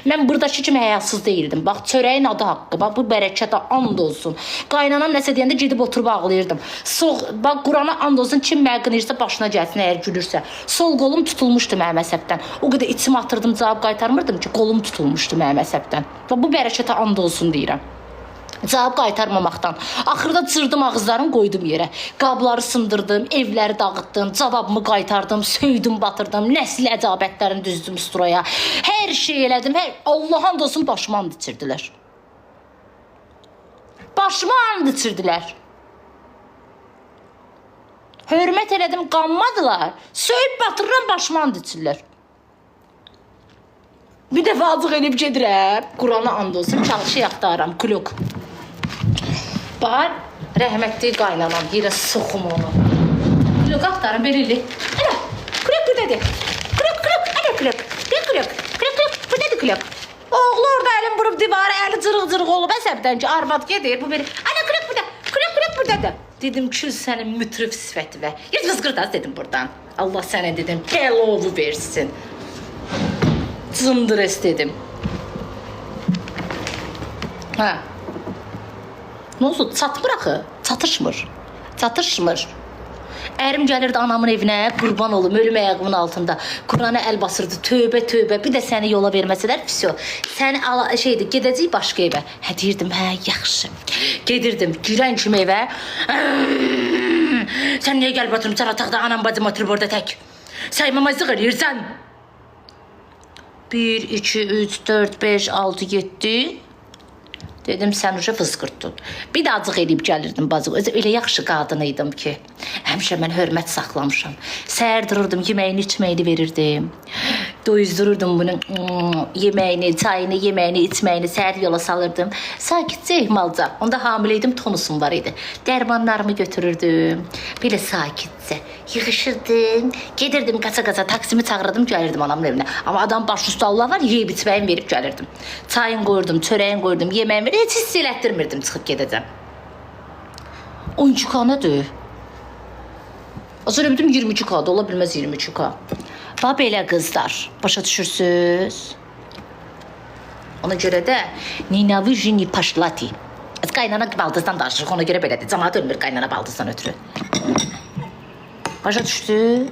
Mən buradakı kimi həyasız deyildim. Bax, çörəyin adı haqqı. Bax, bu bərəkətə and olsun. Qaynanam nəsə deyəndə gedib oturub ağlayırdım. Sol, bax, Qurana and olsun, kim məni qınayırsa başına gəlsin əgər gülürsə. Sol qolum tutulmuşdu mənim əsəbdən. O qədər içim atırdım, cavab qaytarmırdım ki, qolum tutulmuşdu mənim əsəbdən. Bax, bu bərəkətə and olsun deyirəm. Cavab qaytarmamaqdan. Axırda cırdım ağızlarını qoydum yerə. Qabları sındırdım, evləri dağıtdım, cavabımı qaytardım, söydüm, batırdım, nəsil əcabətlərini düzdüm stroya. Hər şey elədim. Hər Allah and olsun başıma and içirdilər. Başıma and içirdilər. Hörmət elədim, qanmadılar. Söyüb batırıram, başıma and içirlər. Bir dəfə acıq eləyib gedirəm. Qurana and olsun, çalışı axtarıram, klok. Bax, rəhmətli qaynanam, yerə soxum onu. Klok axtarım, belə elə. Ana, klok buradadır. Klok, klok, ana klok. Klok, klok, klok, klok, buradadır klok. Oğlu orada əlin vurub divara, əli cırıq-cırıq olub əsəbdən ki, arvad gedir, bu belə. Ana, klok burada, klok, klok buradadır. Dedim, kül sənin mütrif sifəti və. Yet vızqırtaz dedim buradan. Allah sənə dedim, bəlovu versin. Cındır dedim. Hə. Nə olsun? Çatmır axı. Çatışmır. Çatışmır. Ərim gəlirdi anamın evinə, qurban olum, ölüm ayağımın altında. Qurana əl basırdı, tövbə tövbə. Bir də səni yola verməsələr, vəsə. Səni ala şeydi, gedəcəyik başqa evə. Hə deyirdim, hə, yaxşı. Gedirdim, girən kimi evə. Sən niyə gəlib oturmusan otaqda, anam bacım oturub orada tək? Saymamazlıq eləyirsən. 1, 2, 3, 4, 5, 6, 7. Dedim sən uje fısqırtdın. Bir də acıq eləyib gəlirdim bacı. Özü elə yaxşı qadın idim ki, həmişə mən hörmət saxlamışam. Səhər dururdum, yeməyini, içməyini verirdim. Doyuzdururdum bunun yeməyini, çayını, yeməyini, içməyini səhər yola salırdım. Sakitcə, ehmalca. Onda hamilə idim, tonusum var idi. Dərmanlarımı götürürdüm. Belə sakitcə yığışırdım. Gedirdim qaça-qaça taksimi çağırırdım, gəlirdim anamın evinə. Amma adam baş üstə Allah var, yeyib içməyimi verib gəlirdim. Çayın qoyurdum, çörəyin qoyurdum, yeməyimi verirdim. Heç hiss elətdirmirdim çıxıb gedəcəm. 12K nədir? Az öyle bildim 22K da ola bilməz 22K. Bax belə qızlar. Başa düşürsüz? Ona görə də ненавижу не пошлати. Az qaynana baldızdan danışırıq, ona görə belədir. Camaat ölmür qaynana baldızdan ötürü. Başa düşdünüz?